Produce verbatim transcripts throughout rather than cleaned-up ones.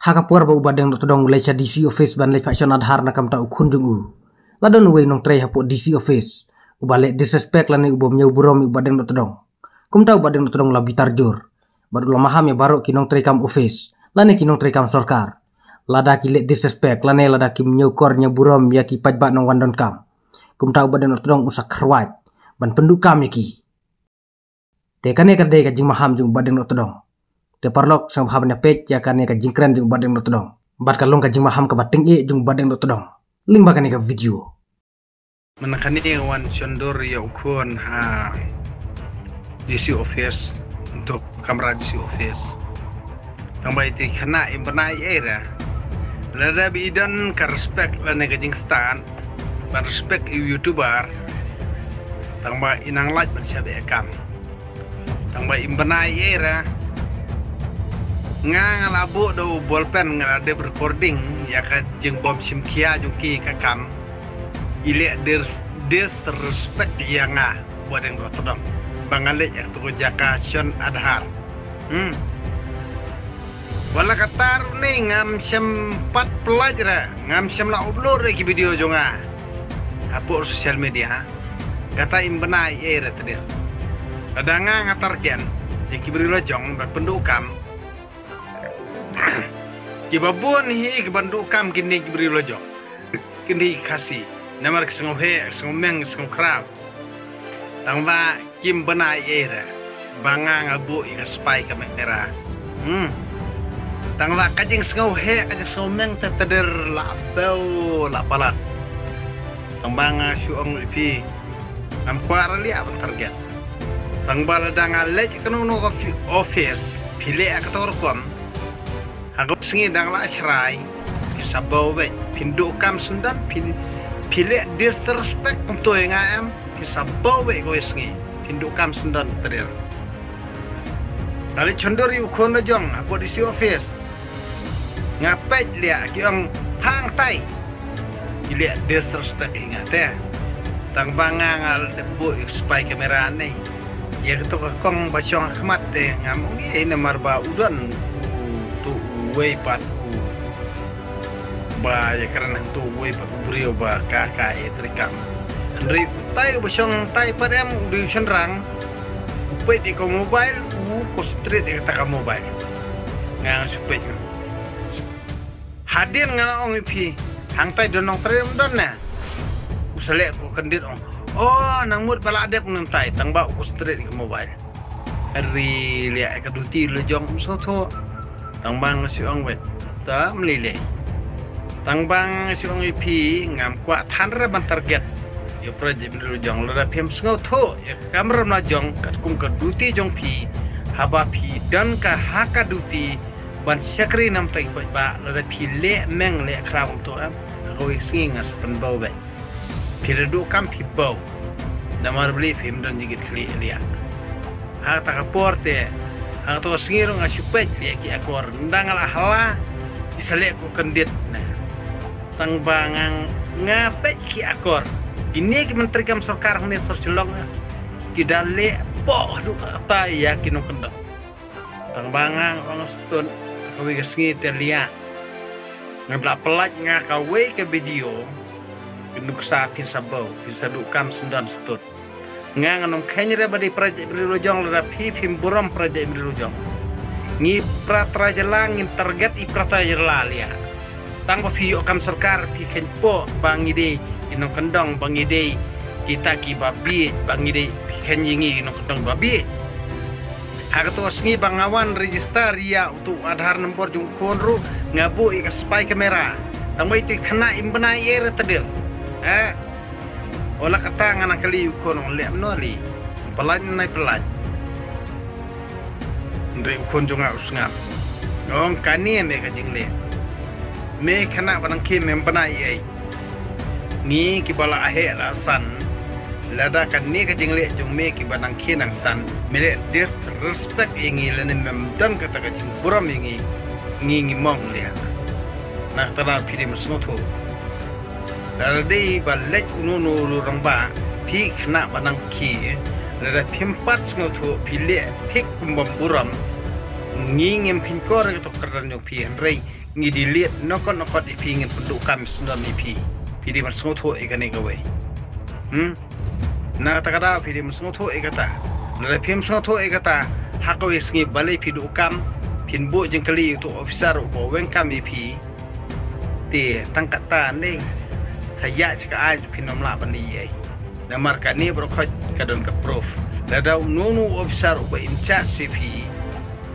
Ha ka por ba u Bah Deng Dohtdong u leit sha D C office ban leit phah shon Aadhaar na ka bynta u khun jong u, la don uwei u nongtrei hapoh D C office uba leh disrespect lane uba ñiew burom ïa u Bah Deng Dohtdong. Kumta u Bah Deng Dohtdong u la bitar jur bad u la maham ïa baroh ki nongtrei kam office lane ki nongtrei kam sorkar, lada ki leh disrespect lane lada kim ñiew kor ñiew burom ïa ki paidbah nongwan donkam. Kumta u Bah Deng Dohtdong u sa kyrwat ban pynduh kam ïa ki. Te kane ka dei ka jingmaham jong u Bah Deng Dohtdong. Te paralok, sngewbha ban ïa peit ïa kane ka jingkren jong u Bah Deng Dohtdong bad ka long ka jingmaham kaba tyngeh jong u Bah Deng Dohtdong. Lyngba kane ka video. Mynta kane wan shon dur ïa u khun ha D C office, untuk kamra D C office. Tang ba iti khynnah im bnai ei ra. Lada ba i don ka respect lane ka jingstad ban respect ïa u YouTuber, tang ba i nang lait ban shah beh kam. Tang ba im bnai ei ra. Nga nga la buh da u ballpen, nga la dep recording ïa ka jingbym shim khia jong ki ka kam. I leh dis-, disrespect ïa nga, Bah Deng Dohtdong. Ba nga leit ïa ka tu ka jaka shon Aadhaar. Hmm. Wat la katta ruh ne ngam shym pat pynlait ra, ngam shym la upload ra ki video jong nga hapoh social media. Kata im bnai ei ra tdem. Lada nga nga target ïa ki briew la jong ba pynduh kam. Kiba bun hi kiban duh kam kine ki briew la jong. Kine ki Khasi. Namar ki sngewheh, ki sngewmeng, ki sngewkhraw. Tang ba kim bnai ei ra. Ba nga nga buh ïa ka spy camera. Hmm. Tang ba ka jingsngewheh, ka jingsngewmeng te tdem la bew la palat. Tang ba nga shu ong ïa phi. Ngam kwah ra liah ban target. Tang ba lada nga leit kano kano ka fi-, office, phi leh ka to rukom. Ha ka sngi dang la shrai, phin sa bew beit, phin duh kam syndon, phin, phi leh disrespect kumto ïa nga em, phin sa bew beit ka sngi, phin duh kam syndon tdem. Nga leit shon dur ïa u khun la jong hapoh D C office. Nga peit liah ki ong hangtai. Ki leh disrespect ïa nga te. Tang ba nga nga la dep buh ïa ka spy camera ne. Ïa kato ka kong ba shong ha khmat te ngam ong ei namar ba u don uto uwei pat u ba ïa kren hangto uwei pat u briew ba ka ka ïa trei kam. Hynrei utai uba shong hangtai pat em u dei u shynrang. U peit ïa ka mobile, u concentrate ïa kata ka mobile. Nga nga shu peit. Hadien nga la ong ïa phi, hangtai don nongtrei ym don ne. U sa leh ko kyndit ong. Oh, nang mut ba la dep nangtai, tang ba u concentrate ïa ka mobile. Ri leh ïa ka duty la jong u sngewthuh. Tang ba nga shu ong wet. Ta mlei lei. Tang ba nga shu ong ïa phi, ngam kwah than ra ban target ïa u project la jong, lada phim sngewthuh ïa ka kamram la jong katkum ka duty jong phi. Haba phi don ka ha ka duty ban shakri namar ki paidbah, lada phi leh meng leh khraw kumto em, ha kawei ka sngi nga sa pynbew beit. Phi la duh kam phi bew. Namar balei phim don jingkitkhlieh liah. Ha kata ka por te, ha kato ka sngi ruh nga shu peit liah ki akor, ynda nga la hala, ki sa leh ko kyndit ne. Tang ba nga, nga peit ki akor. Kine ki menteri kam sorkar hangne sor Shillong, ki da leh poh haduh katta ïa ki nongkyndong. Tang ba nga nga ong stud, kawei ka sngi te liah. Nga la pynlait nga kawei ka video. Ki nuksa phin sa bew, phin sa duh kam syndon stud. Nga nga nongkheiñ re ba dei project Bri Lajong, lada phi phim burom project Bri Lajong. Ngi pra trai jylla ngin target i pra trai jylla liah. Tang ba phi ïoh kam sorkar phi kheiñ poh ba ngi dei ki nongkyndong, ba ngi dei kita kiba bieit, ba ngi dei, phi kheiñ ïa ngi ki nongkyndong ba bieit. Ha kato sngi ba nga wan register ïa uto u Aadhaar number jong u khun ruh nga buh ïa ka spy camera. Tang ba ito i khynnah im bnai ei re tdem. Eh. Ula kata nga nang kylli u khun, ong leh mano lei. Pynlait nai pynlait. Hynrei u khun jong nga u sngap. Ong kane me ka jingleh. Me khynnah ba nang khie me bnai ei. Ngi kiba la heh la san. Lada kane ka jingleh jong me kiba nang khie nang san, me leh disrespect ïa ngi lane mem don kata ka jingburom ïa ngi. Ngi ngi mong liah. Na kata la phi dei ban sngewthuh. Lada dei ba leit uno uno u rangbah, phi khynnah ba nang khie, lada phim pat sngewthuh, phi leh thik kum bym burom, ngi ngim kheiñ kor ïa kato ka kyrdan jong phi, hynrei ngi delete nongkot nongkot ïa phi, ngin pynduh kam syndon ïa phi. Phi dei ban sngewthuh ïa kane kawei. Hmm? Na kata ka daw phi dei ban sngewthuh ïa kata. Lada phim sngewthuh ïa kata, ha kawei sngi balei phi duh kam, phin buh jingkylli ïa uto u officer uba weng kam ïa phi. Te tang katta ne, sa ïaid sha ka aiñ phin ym lah ban leh ei. Namar kane baroh khoit ka don ka proof. Lada uno uno u officer uba in charge ïa phi,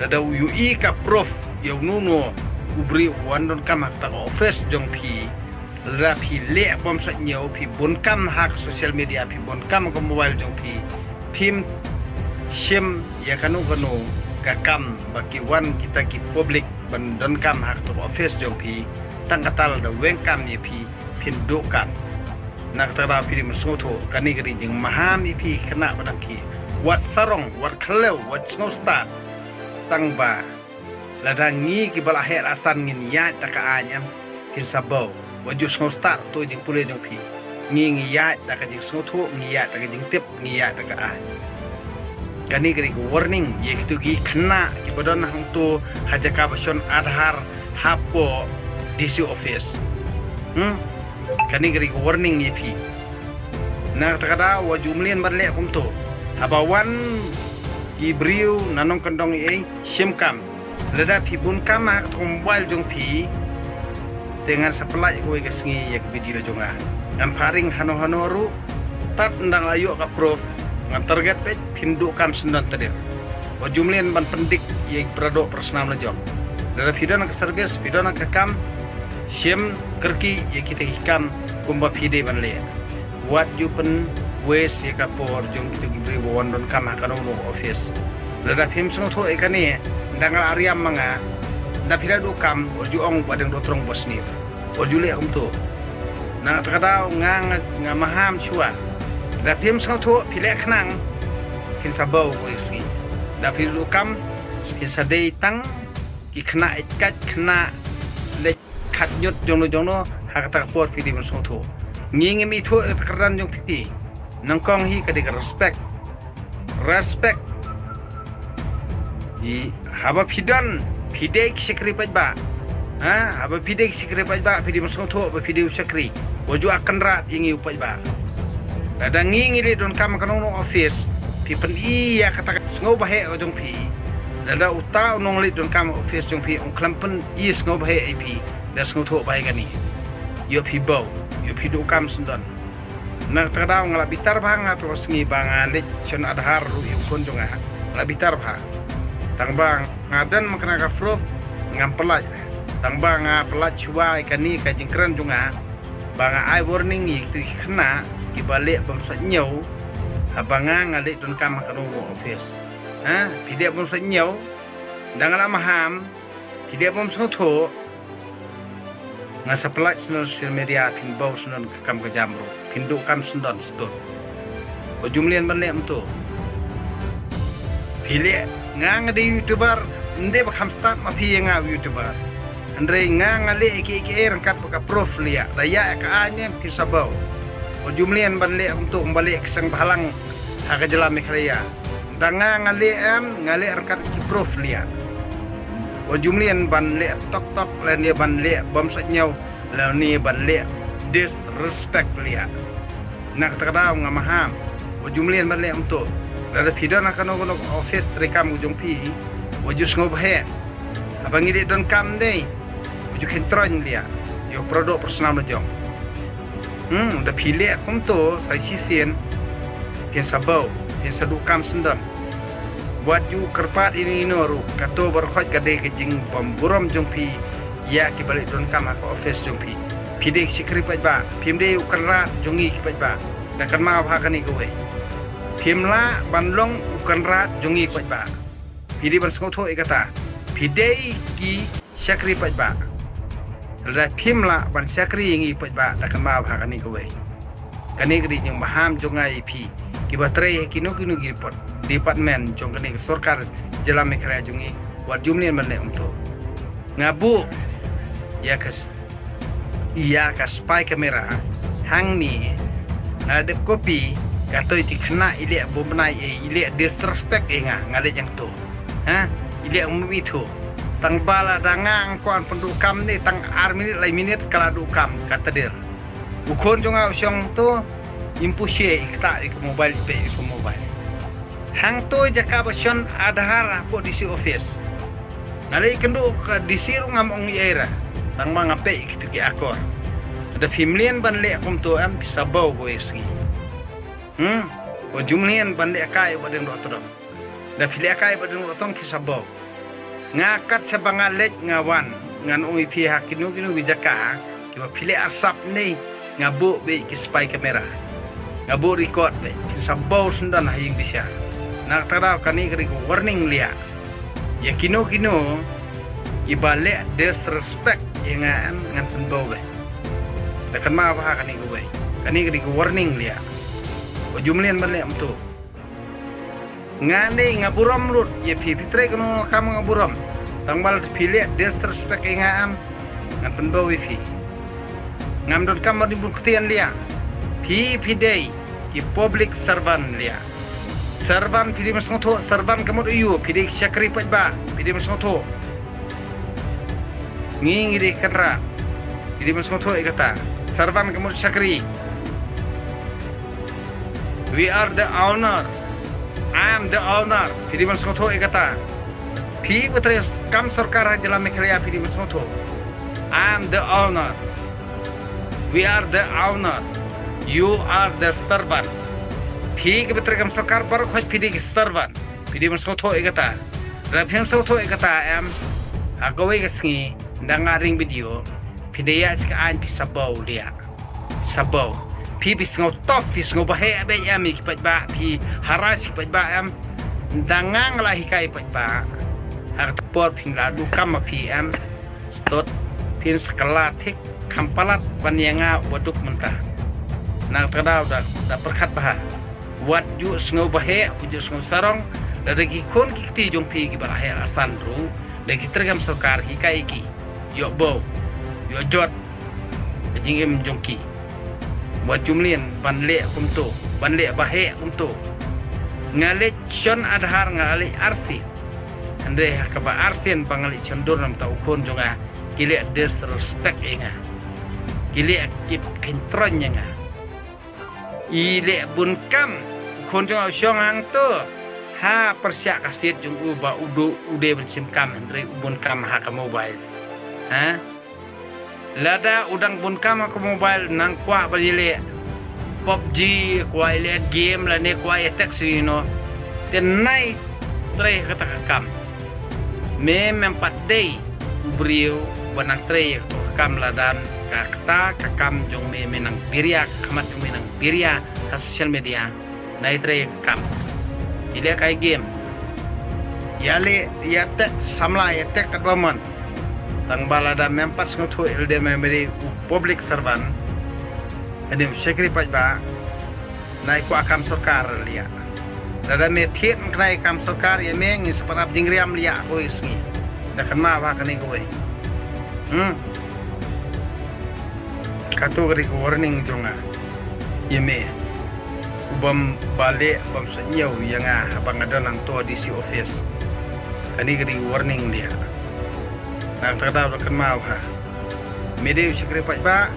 lada u ïohi ka proof ïa uno uno u briew uba wan don kam ha kata ka office jong phi, lada phi leh bym sngewthuh, phi bun kam ha ka social media, phi bun kam ha ka mobile jong phi, phim shim ïa kano kano ka kam ba ki wan kita ki public ban don kam ha kata ka office jong phi, tang kata lada weng kam ïa phi, phin duh kam. Na kata ka daw phi dei ban sngewthuh, kane ka dei jingmaham ïa phi khynnah bad ki. Wat sarong, wat khlem, wat sngewstad. Tang ba lada ngi kiba la heh la san ngin ïaid da ka aiñ, em, phin sa baw. Wat ju sngewstad uto u jingpule jong phi. Ngi ngi ïaid da ka jingsngewthuh, ngi ïaid da ka jingtip, ngi ïaid da ka aiñ. Kane ka dei ka warning ïa kito ki khynnah kiba don hangto ha jaka ba shon Aadhaar hapoh D C office. Hmm? Kane ka dei ka warning ïa phi. Na kata ka daw wat ju mlien ban leh kumto. Haba wan ki briew na nongkyndong ei, shim kam. Lada phi bun kam ha ka mobile jong phi, te ngan sa pyllait kawei ka sngi ïa ka video jong nga. Ngam pharing hano hano ruh, tad ynda nga la ïoh ka proof, ngan target peit, phin duh kam syndon tadien. Wat ju mlien ban pyndik ïa ki para doh para snam la jong. Lada phi don ka service, phi don ka kam, shim kyrkieh ïa kita ki kam kumba phi dei ban leh. Wat ju pynwaste ïa ka por jong kito ki briew ba wan don kam ha kano kano office. Lada phim sngewthuh ïa kane, ynda nga la riam ma nga, ynda phi la duh kam, wat ju ong ba dang doh trong ba sniew. Wat ju leh kumto. Na kata ka daw nga, nga, nga maham shuwa. Lada phim sngewthuh, phi leh khnang, phin sa baw kawei sngi. Lada phi duh kam, phin sa dei tang ki khynnah ïeit kat, khynnah leit khatñiut jongno jongno, ha kata ka por phi dei ban sngewthuh. Ngi ngim ithuh ïa ka kyrdan jong phi. Nyngkong hi ka dei ka respect. Respect. Haba phi don, phi dei ki shakri paidbah. Ha, haba phi dei ki shakri paidbah, phi dei ban sngewthuh ba phi dei u shakri. Wat ju kynrad ïa ngi u paidbah. Lada ngi ngi leit don kam ha kano kano office, phi pyni ïa kata ka sngewbha heh ka jong phi. Lada uta u nongleit don kam ha office jong phi, un khlem pyni sngewbha heh ïa phi, da sngewthuh ba ïa kane. Ïoh phi baw, ïoh phi duh kam syndon. Na kata ka daw nga la bitar bha ha kato ka sngi ba nga leit shon Aadhaar ruh ïa u khun jong nga. Nga la bitar bha. Tang ba nga don ma kane ka proof, ngam pyllait. Tang ba nga pyllait shuwa ïa kane ka jingkren jong nga. Ba nga ai warning ïa kito ki khynnah kiba leh bym sngewthuh. Haba nga nga leit don kam ha kano kano office. Ha, phi leh bym sngewthuh. Ynda nga la maham, phi leh bym sngewthuh. Nga sa pyllait syndon social media, phin baw syndon ka kam ka jam ruh. Phin duh kam syndon stud. Wat ju mlien ban leh kumto. Phi leh, nga nga dei YouTuber, ym dei ba kham stad ma phi ïa nga YouTuber. Hynrei nga nga leh kiei kiei ryngkat bad ka proof leh. Da ïa ka aiñ ne phi sa baw. Wat ju mlien ban leh kumto, kumba leh ki seng bhalang ha ka jylla Meghalaya. Da nga nga leh em, nga leh ryngkat ki proof leh. Wat ju mlien ban leh tok tok lane ban leh bym sngewthuh lane ban leh disrespect leh. Na kata ka daw nga maham. Wat ju mlien ban leh kumto. Lada phi don ha kano kano office treikam ka jong phi, wat ju sngewbha heh. Haba ngi leit don kam dei, wat ju kyntroiñ leh ïa u para doh para snam la jong. Hmm, da phi leh kumto sa shisien, phin sa baw, phin sa duh kam syndon. Wat ju kyrpad ïa ino ino ruh, kato baroh khoit ka dei ka jingbymburom jong phi ïa kiba leit don kam ha ka office jong phi. Phi dei ki shakri paidbah, phim dei u kynrad jong ngi ki paidbah. Da kynmaw bha kane kawei. Phim lah ban long u kynrad jong ngi paidbah. Phi dei ban sngewthuh ïa kata. Phi dei ki shakri paidbah. Lada phim lah ban shakri ïa ngi paidbah, da kynmaw bha kane kawei. Kane ka dei jingmaham jong nga ïa phi kiba trei ha kino kino ki depart-, department jong kane ka sorkar jylla Meghalaya jong ngi, wat ju mlien ban leh kumto. Nga buh ïa ka s-, ïa ka spy camera hangne, nga dep copy, katto ki khynnah i leh bym bnai, i leh disrespect ïa nga, nga leh ïa kato. Ha? I leh bym ithuh. Tang ba lada nga kwah pynduh kam ne tang ar minit lai minit ka la duh kam ka tdir. U khun jong nga u shong to, im pu she i kata i ka mobile, i peit i ka mobile. Hangto jaka ba shon Aadhaar hapoh D C office. Nga leit kynduh ka D C ruh ngam ong ei ei ra. Tang ba nga peit kito ki akor. Da phi mlien ban leh kumto em, phi sa baw kawei ka sngi. Hmm? Wat ju mlien ban leh kai bad dang doh tdong. Da phi leh kai bad dang doh tdong phi sa baw. Nga kat shaba nga leit nga wan, ngan ong ïa phi ha kino kino ki jaka kiba phi leh arsap ne, nga buh beit ki spy camera. Nga buh record beit, phin sa baw syndon ha ïing bishar. Na kata ka daw kane ka dei ka warning liah. Ïa kino kino kiba leh disrespect ïa nga em, ngan pynbaw beit. Da kynmaw bha kane kawei. Kane ka dei ka warning liah. Wat ju mlien ban leh kumto. Nga ne nga burom lut ïa phi, phi trei kano kam nga burom. Tang ba lada phi leh disrespect ïa nga em, ngan pynbaw ïa phi. Ngam donkam ban bun ktien liah. Phi, phi dei ki public servant liah. Servant phi dei ban sngewthuh, servant ka mut aïu, phi dei ki shakri paidbah, phi dei ban sngewthuh. Ngi ngi dei ki kynrad. Phi dei ban sngewthuh ïa kata. Servant ka mut shakri. We are the owner. I am the owner. Phi dei ban sngewthuh ïa kata. Phi ba trei kam sorkar ha jylla Meghalaya phi dei ban sngewthuh. I am the owner. We are the owner. You are the servant. Phi kiba trei kam sorkar baroh khoit phi dei ki servant. Phi dei ban sngewthuh ïa kata. Lada phim sngewthuh ïa kata em, ha kawei ka sngi, nda nga ring video, phi dei ïa ka aiñ phi sa baw liah. Sa baw. Phi, phi sngewtop, phi sngewbha heh beit em ïa ki paidbah, phi harass ki paidbah em. Nda nga nga la hikai paidbah. Ha kata por phin la duh kam ma phi em. Stot, phin sa kylla thik kham palat ban ïa nga uba duk mynta. Na kata ka daw da, da pyrkhat bha. Wat ju sngewbha heh, wat ju sngewsarong. Lada ki khun ki kti jong phi kiba la heh la san ruh, da ki trei kam sorkar hikai ïa ki. Ïoh baw, ïoh jot ka jingim jong ki. Wat ju mlien ban leh kumto, ban leh ba heh kumto. Nga leit shon Aadhaar nga la leit arsien. Hynrei ha kaba arsien ba nga leit shon dur namar u khun jong nga ki leh disrespect ïa nga. Ki leh ki kheiñ troiñ ïa nga. I leh bun kam, u khun jong nga u shong hangto. Ha pyrshah ka siat jong u ba u dei, u dei ban shim kam hynrei u bun kam ha ka mobile. Ha? Lada u dang bun kam ha ka mobile nang kwah ban ïaleh PUBG, kwah ïaleh game lane kwah ïa text, you know. Te nai trei kata ka kam. Me mem pat dei u briew ba nang trei kata ka kam lada ka kata ka kam jong me, me nang biria, ka khmat jong me nang biria ha social media. Nai trei kam. Ïaleh kai game. Ïaleh, ïa text samla, ïa text katba mon. Tang ba lada mem pat sngewthuh ïa lade me, me dei u public servant. Kane u shakri paidbah. Nai kwah kam sorkar liah. Lada me thied kane kam sorkar ïa me ngin sa pat ap jingriam liah kawei ka sngi. Da kynmaw bha kane kawei. Hmm. Kato ka dei ka warning jong nga ïa me. U bym ba leh, bym sa ñiew ïa nga haba nga don hangto ha D C office. Kane ka dei ka warning liah. Na kata ka daw da kynmaw bha. Me dei u shakri paidbah.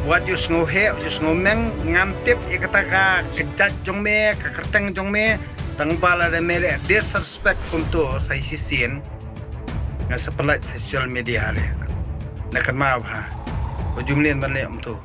Wat ju sngew heh, ju sngew meng, ngam tip ïa kata ka kjat jong me, ka kyrteng jong me, tang ba lada me leh disrespect kumto sa shisien. Nga sa pynlait social media leh. Na kynmaw bha. Wat ju mlien ban leh kumto.